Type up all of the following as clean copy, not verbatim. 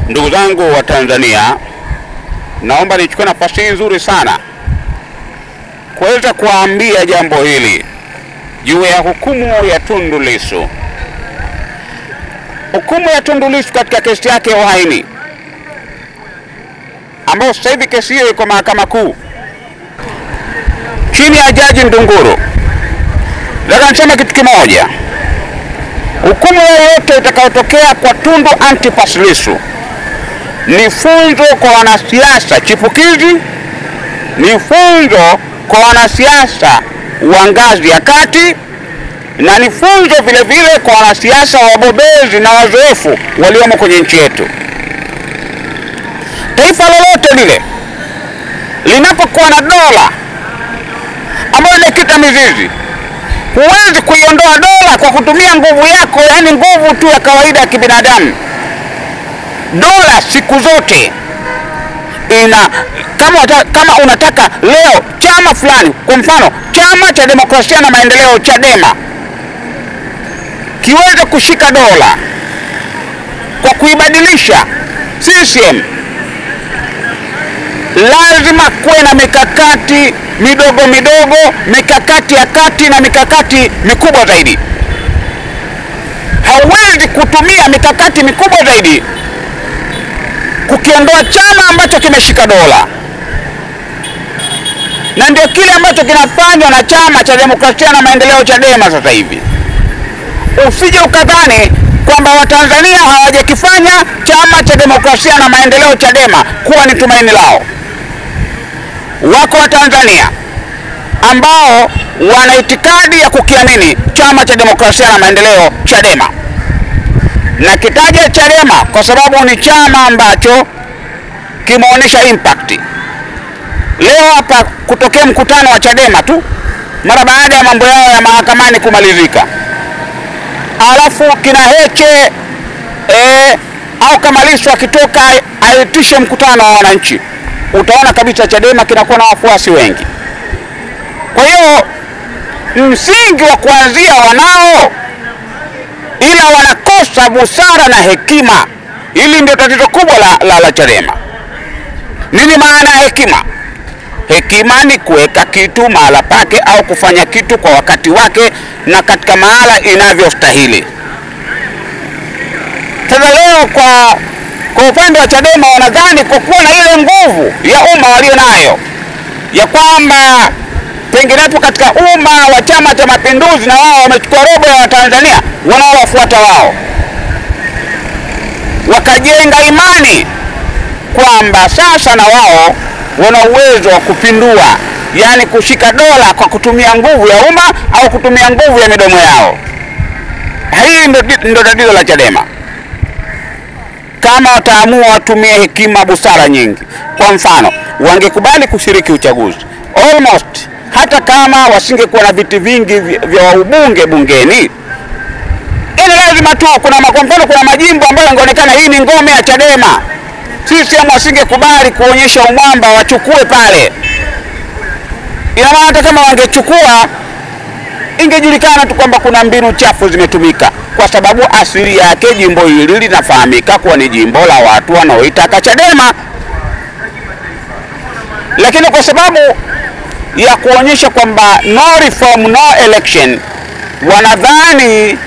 Ndugu zangu wa Tanzania, naomba nichukue nafasi hii nzuri sana kuweza kuambia jambo hili juu ya hukumu ya Tundu Lissu. Hukumu ya Tundu Lissu katika kesi yake ya uhaini, ambayo sasa hivi kesi hiyo iko Mahakama Kuu chini ya Jaji Ndunguru. Nataka niseme kitu kimoja. Hukumu yoyote itakayotokea kwa Tundu Antipas Lissu ni funzo kwa wanasiasa chipukizi, ni funzo kwa wanasiasa wa ngazi ya kati, na ni funzo vile vile kwa wanasiasa wabobezi na wazoefu waliomo kwenye nchi yetu. Taifa lolote lile linapokuwa na dola ambayo imekita mizizi, huwezi kuiondoa dola kwa kutumia nguvu yako, yani nguvu tu ya kawaida ya kibinadamu. Dola siku zote ina, kama unataka leo chama fulani, kwa mfano Chama cha Demokrasia na Maendeleo Chadema, kiweze kushika dola kwa kuibadilisha CCM, lazima kuwe na mikakati midogo midogo, mikakati ya kati na mikakati mikubwa zaidi. Hauwezi kutumia mikakati mikubwa zaidi kukiondoa chama ambacho kimeshika dola. Na ndio kile ambacho kinafanywa na Chama cha Demokrasia na Maendeleo Chadema sasa hivi. Usije ukadhani kwamba Watanzania hawajakifanya Chama cha Demokrasia na Maendeleo Chadema kuwa ni tumaini lao. Wako Watanzania ambao wana itikadi ya kukiamini Chama cha Demokrasia na Maendeleo Chadema. Na kitaja Chadema kwa sababu ni chama ambacho kimeonyesha impact. Leo hapa kutokea mkutano wa Chadema tu mara baada ya mambo yao ya mahakamani kumalizika, alafu kina Heche au kama Lissu akitoka aitishe mkutano wa wananchi, utaona kabisa Chadema kinakuwa na wafuasi wengi. Kwa hiyo msingi wa kuanzia wanao, ila wanakosa busara na hekima. Hili ndio tatizo kubwa la Chadema. Nini maana ya hekima? Hekima ni kuweka kitu mahala pake au kufanya kitu kwa wakati wake na katika mahala inavyostahili. Sasa leo kwa upande wa Chadema wanadhani kwa kuwa na ile nguvu ya umma walionayo, ya kwamba penginepo katika umma wa Chama cha Mapinduzi na wao wamechukua robo ya Watanzania wanaowafuata wao, wakajenga imani kwamba sasa na wao wana uwezo wa kupindua, yani kushika dola kwa kutumia nguvu ya umma au kutumia nguvu ya midomo yao. Hii ndio tatizo la Chadema. Kama wataamua watumie hekima, busara nyingi. Kwa mfano, wangekubali kushiriki uchaguzi almost, hata kama wasingekuwa na viti vingi vya ubunge bungeni, ili lazima tu kuna mfano, kuna majimbo ambayo yangeonekana hii ni ngome ya Chadema, CCM wasingekubali kuonyesha umwamba wachukue pale. Ina maana hata kama wangechukua ingejulikana tu kwamba kuna mbinu chafu zimetumika, kwa sababu asili yake jimbo hili linafahamika kuwa ni jimbo la watu wanaoitaka Chadema. Lakini kwa sababu ya kuonyesha kwamba no reform no election, wanadhani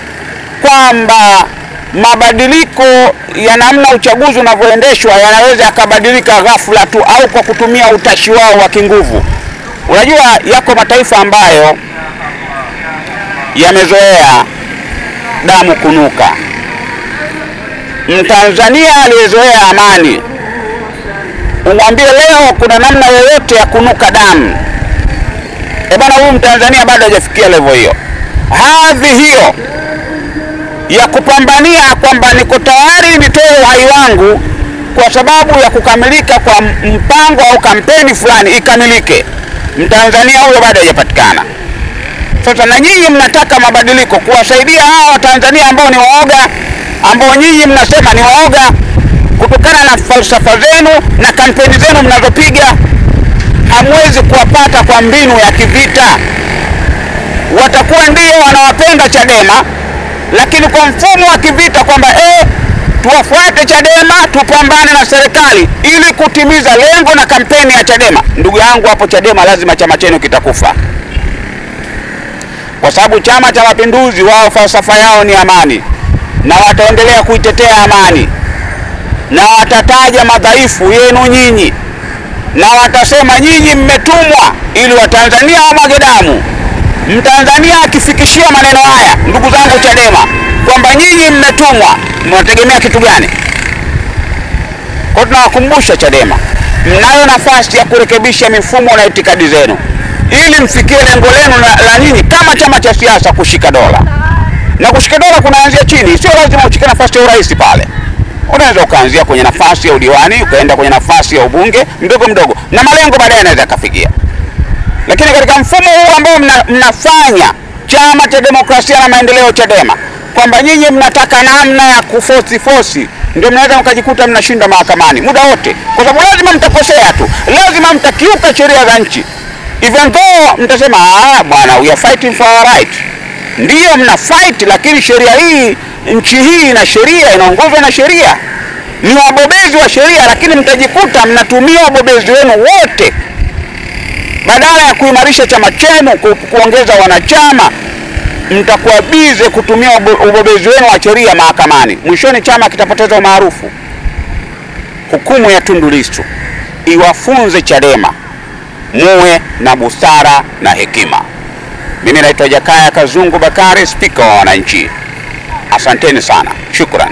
kwamba mabadiliko ya namna uchaguzi unavyoendeshwa yanaweza yakabadilika ghafla tu au kwa kutumia utashi wao wa kinguvu. Unajua yako mataifa ambayo yamezoea damu kunuka. Mtanzania aliyezoea amani, umwambie leo kuna namna yoyote ya kunuka damu, bwana, huyu Mtanzania bado hajafikia level hiyo. Hadhi hiyo ya kupambania kwamba niko tayari nitoe uhai wangu kwa sababu ya kukamilika kwa mpango au kampeni fulani ikamilike, Mtanzania huyo bado hajapatikana. Sasa na nyinyi mnataka mabadiliko kuwasaidia hawa Watanzania ambao ni waoga, ambao nyinyi mnasema ni waoga kutokana na falsafa zenu na kampeni zenu mnazopiga. Hamwezi kuwapata kwa mbinu ya kivita. Watakuwa ndio wanawapenda Chadema, lakini kwa mfumo wa kivita kwamba Tuwafuate Chadema, tupambane na serikali ili kutimiza lengo na kampeni ya Chadema. Ndugu yangu, hapo Chadema lazima chama chenu kitakufa, kwa sababu Chama cha Mapinduzi wao falsafa yao ni amani, na wataendelea kuitetea amani, na watataja madhaifu yenu nyinyi, na watasema nyinyi mmetumwa ili Watanzania wamwage damu. Mtanzania akifikishia maneno haya, ndugu zangu Chadema, kwamba nyinyi mmetumwa, mnategemea kitu gani? Kwa tunawakumbusha Chadema, mnayo nafasi ya kurekebisha mifumo na itikadi zenu ili mfikie lengo lenu la nyinyi kama chama cha siasa kushika dola. Na kushika dola kunaanzia chini, sio lazima ushike nafasi ya urais pale. Unaweza ukaanzia kwenye nafasi ya udiwani, ukaenda kwenye nafasi ya ubunge mdogo mdogo, na malengo baadaye yanaweza kufikia. Lakini katika mfumo huu ambao mnafanya Chama cha Demokrasia na Maendeleo Chadema, kwamba nyinyi mnataka namna ya kufosi fosi, ndio mnaweza mkajikuta mnashinda mahakamani muda wote, kwa sababu lazima mtakosea tu, lazima mtakiuka sheria za nchi. Even though mtasema bwana, we are fighting for our right. Ndiyo mna fight, lakini sheria hii, nchi hii ina sheria, inaongozwa na sheria. Ni wabobezi wa sheria, lakini mtajikuta mnatumia wabobezi wenu wote badala ya kuimarisha chama chenu, kuongeza wanachama, mtakuwa bize kutumia ubobezi wenu wa sheria mahakamani. Mwishoni chama kitapoteza umaarufu. Hukumu ya Tundu Lissu iwafunze Chadema muwe na busara na hekima. Mimi naitwa Jakaya Kazungu Bakari, spika wa wananchi. Asanteni sana. Shukran.